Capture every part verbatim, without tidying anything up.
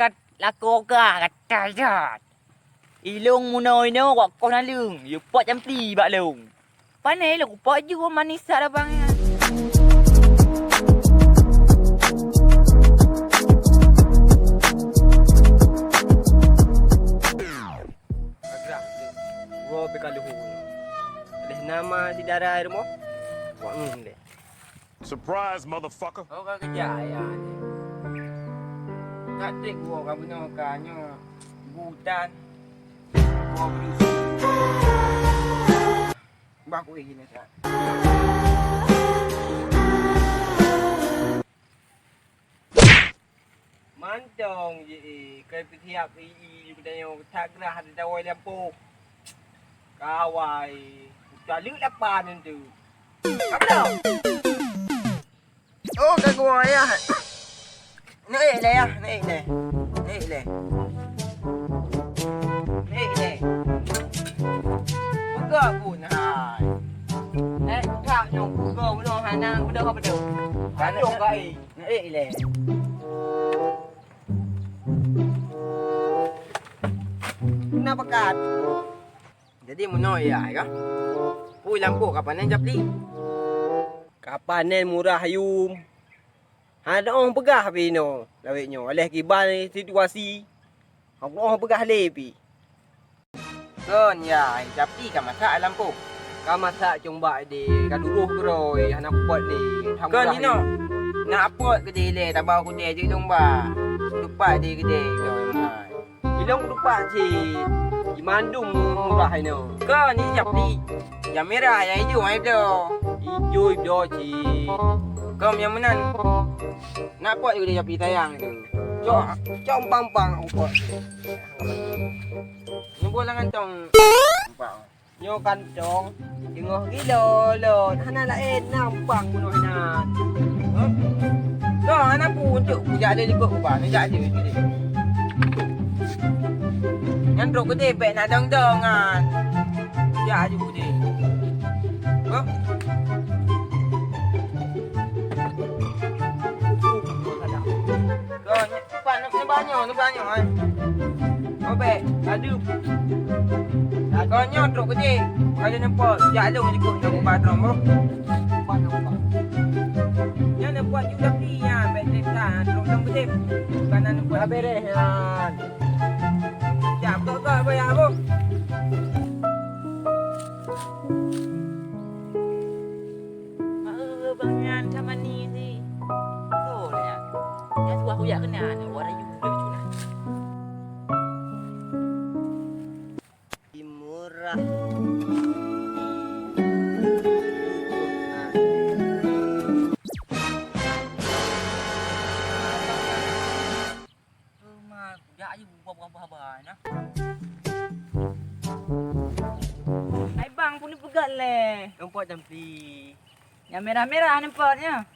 That lakoe gah gata that. Ilong munoe inoe kok koh naleueng, yue pot campli bak lông. Pane lôn kupok ju manis that abang nyan. Agrah, gua pih ka leuhô. Leh nama si dara rumoh, wak ngun deh. Surprise, motherfucker. Oh, ka keujak ayah ni. Taktik gua ka bunoe ka nyoe butan. Gua beri. Bah kuih ini, Kak. Mantong ji, eh, kai pitiap i, i, i, kutanyoe tak gerah ada dawai lampôh. Kawai, utaleuek lapan tu. Apa? Oh, ka gua ya. Naik le ya, naik le. Naik le. Naik le. Peugah pun hai. Eh, kak nyong peugah bunoe hana peugah apa tu? Kacau kai. Naik le. Kena pekat. Jadi meunoe ya, ya. Pui lampôh kapanen japli. Kapanen murah yum. Hana ôh peugah pih inoe lawét nyoe. Aléh kiban situasi. Hana ôh peugah lé pih. Kon ya, japli ka masak lampôh. Ka masak cumbak deh, ka duroh keurôi, hana kupot lé. Kon inoe. Nak pot keudeh lé, tabau keudeh jeuet lôn ba. Lupa deh keudeh. Ilong lupa cit. Di mandum murah inoe. Kon ni japli. Nyang mirah, nyang ijo, nyang ijo. Ijo, ijo cit. Kon nyang meunan. Nak pot juga dia japli sayang tu. Cok, cok pang-pang nak pot. Nyebut lah kantong. Nampak. Nyoe kantong. Tengok gilo lon. Hana laén nampang bunoe nan. Huh? Dah, hana pun tu. Kujak ada likot kubah. Kujak ada. Nyan trok gede bek nak dong-dong kan. Kujak aju gede. Huh? Kau ni Pan, neubanyoe, neubanyoe, eh. Obek, adu. Kon nyoe trok gede. Kalau nampak, jak lôn jikuk nyoe bak drom, bro. Pan, pan. Nyoe nampak juga pi, ya, bek desa, trok dong gede. Bukan nampak. Dah beres, ya. Jak, kok, kok, bayar, bro. Mak, eh, bang nyan ka mani si. Betul nyan. Nyan suah kuyak keunan, wara yue lucu nah. Murah. Teuma jak aju bubuh haba-haba nah. Hai bang, peue neupeugah lé? Tumpot jampi. Nyang merah-merah neupot nyoe.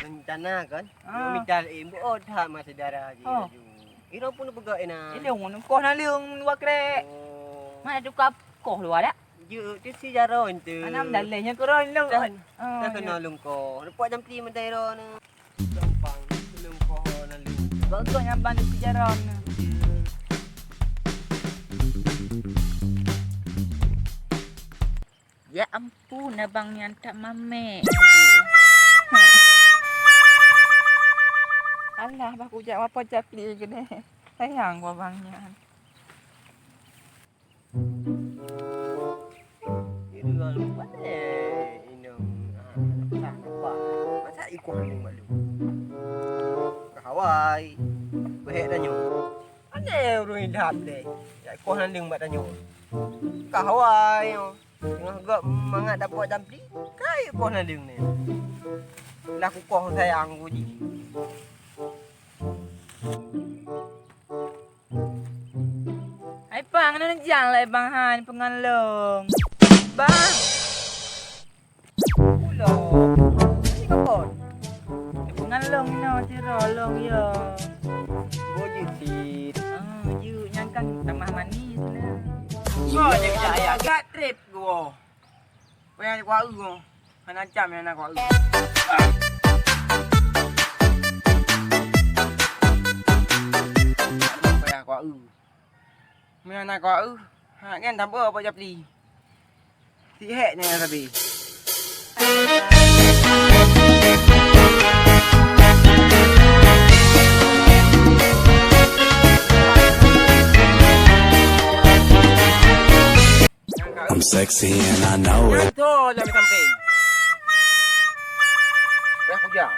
Rencana kan? Ah. Meunyoe mita lé, buet that masa dara jih. Oh. Aju. Iro peue neupeugah ina? Ilong ngon koh naleueng dua krek. Oh. Mana tukar koh luar dak? Jeuet tu si jaron tu. Anam daleh nyan keuroi lôn. Dah, oh, dah ya. Kena lungko. Lepak jampi mentai ro ni. Gampang, lungko na lungko. Gok-gok nyang ban di si jaron ni. Ya ampun, abang nyan tak mamek. Alah, bah kujak apa japli gini. Sayang gua abang nyan. Ireueng pandai inong, ah, nampak, nampak. Masa ikoh nandeng malu? Kahawai. Beuhek tanyoe. Pandai ureueng ilham deh. Jak ikoh nandeng bak tanyoe. Kahawai nyoe. Teungoh gop mangat dapot jampi, kai ikoh nandeng nyoe. Lah kukoh sayang ku jih. Hai bang, na neujang lé bang hai peungon lông. Bang. Ulông. Ini kapot. Peungon lông inoe sira lông ya. Bo jeuet cit. Ah, jeuet nyan kan tamah manis nah. Bo jeuet ya, ya. Gat trip gua. Payah kuaeu. Hana cam nyang na kuaeu. Meunan na kok, uh, ha, kan tabok apa japli. Si hek nyan sabe. I'm sexy and I know it. Nyan tu lam samping. Dah kujang.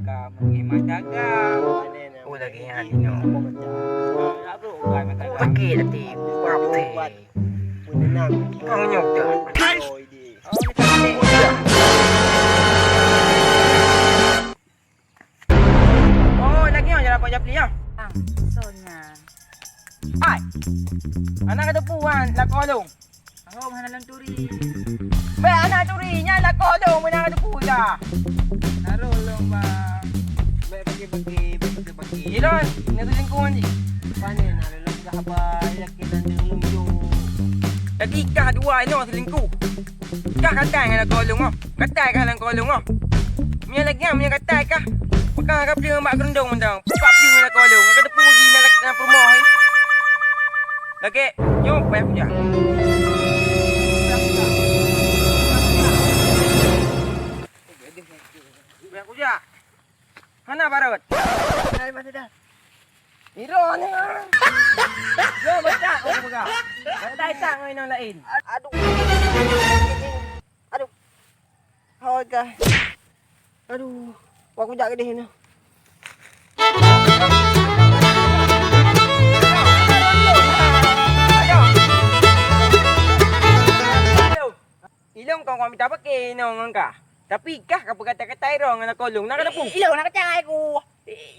Ka meuhima dagang. Oh, lagèe nyan nyoe. Sakét até, bab teh. Kau nyoe dah. Oh, lagèe nyan jalan Pak Japli, ya? Bang, soe nyan? Hai. Anak kata puan, lakoe lôn. Hom hana lôn turi. Bèk hana turi, nyan lakoe lôn meunan ka teupeue dah. Taroh lôn, Bang. Bèk pake-pake, bèk pake-pake. Ilôn, na selingkuh ngon jih. Pane na lôn dah haba, yakin anda nunjuk. Jadi kah dua inoe selingkuh. Kah gatai ngon lakoe lôn, oh. Gatai kah lakoe lôn, oh. Meunyo lagèe nyan, meunyo gatai kah. Peugah ka peue bak keureudoeng mantong. Peugah peue ngon lakoe lôn. Ka teupeue jih na, na peurumoh, eh. Lagèe nyoe payah kujak. Payah kujak. Hana barot. Hai, Mas Ida. Iro ni. Yo, baca aku peugah. Baca tak ngon inong lain. Aduh. Aduh. Hoi, guys. Aduh. Wah, kujak geudeh ni. Ilôn kon mita pake inoe ngon kah. Tapi kah ka peugata-kata iro ngon lakoe lôn, na ka teupeue? Ilôn na kacai ku.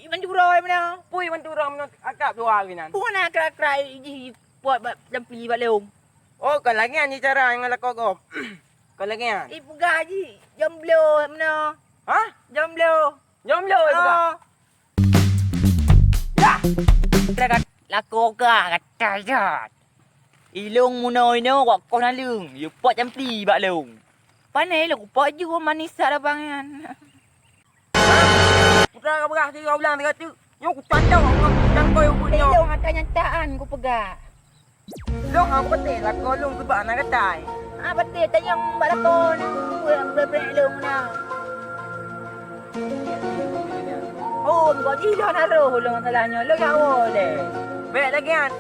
Iban juroi meunoe. Pui ban juroi meunoe akrab dua hari nan. Bukan akrab-akrab jih pot bak jampi bak leung. Oh, kon lagèe nyan cara ngon lakoe gob. Kon lagèe nyan. Ipeugah jih jomblo meunoe. Hah? Jomblo. Jomblo ipeugah? Oh. Yah! Lakoe kah gata jat. Ilôn meunoe inoe wak koh naleueng, yue pot jampi bak lôn. Pane lôn kupot ju manis that abang nyan. Putra ka beurah tiga bulan tiga teuk. Nyoe kucocok ngon cangkoi ubit nyoe. Ilôn mata nyataan kupeugah. Lôn hana kupatéh lakoe lôn keubah na gatai. Ah, patéh tanyong bak lakoe na. Peue nyang beureuek lôn na? Oh, engkau jih lôn harôh lôn masalah nyoe. Lôn nyawa lé. Bèk lagèe nyan.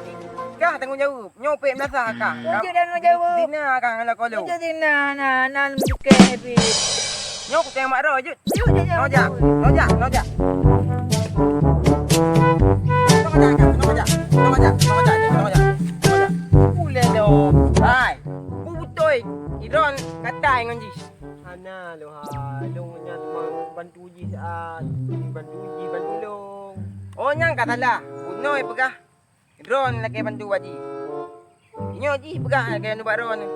Kah tanggông jaweueb. Nyoe pèk meunasah kah. Jeuet tanggông jaweueb. Zina kah ngon lakoe lôn. Jeuet zina, na, na, na, meudukée pih. Nyoe kuteueng mak droe jeuet. Nojak, nojak, nojak. Nojak, nojak, nojak, nojak, nojak, nojak. Ulèe lom. Hai, bu beutôi. Idron katai ngon jih. Hana lôn hai. Lôn nyan teuma bantu jih saat. Bantu jih, bantu lôn. Oh, nyan ka salah. Bunoe peugah. Droeneuh lakèe bantu bak jih. Nyoe jih peugah lakèe bantu bak droeneuh.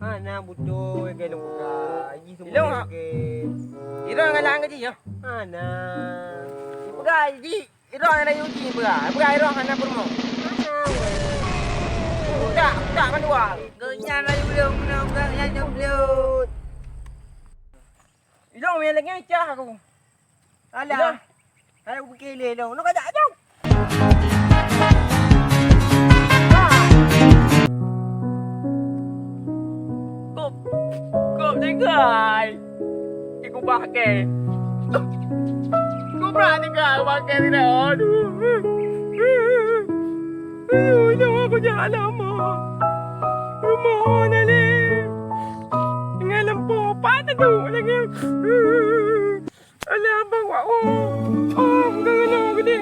Hana beutôi lakèe lôn peugah. Jih seumah lakèe. Droeneuh galak keu jih nyoe? Hana. Peugah jih, droeneuh rayu jih peugah. Peugah droeneuh hana peurumoh. Hana weh. Utak, utak mandua. Gobnyan rayu lôn, gobnyan nyoe lôn. Ilôn meunan lagèe cah aku. Alah. Ilôn. Hai, upike lé lôn. Lôn kajak aju. Kop, kop tinggai. Ikubah ke. Kubah tinggai, kubah ke tidak. Aduh. Aduh, ilôn aku jalan lama. Rumoh na lé. Dengan lampu, pat teduek lagi. Alah, abang wak, oh. Oh, geuloe geudeh.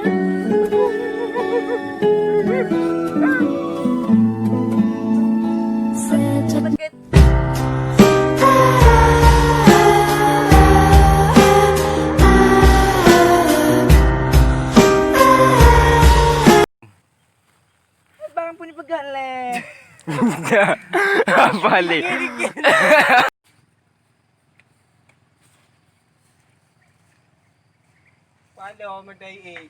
Bang pun peugah lé. Balik. Palo medai eh.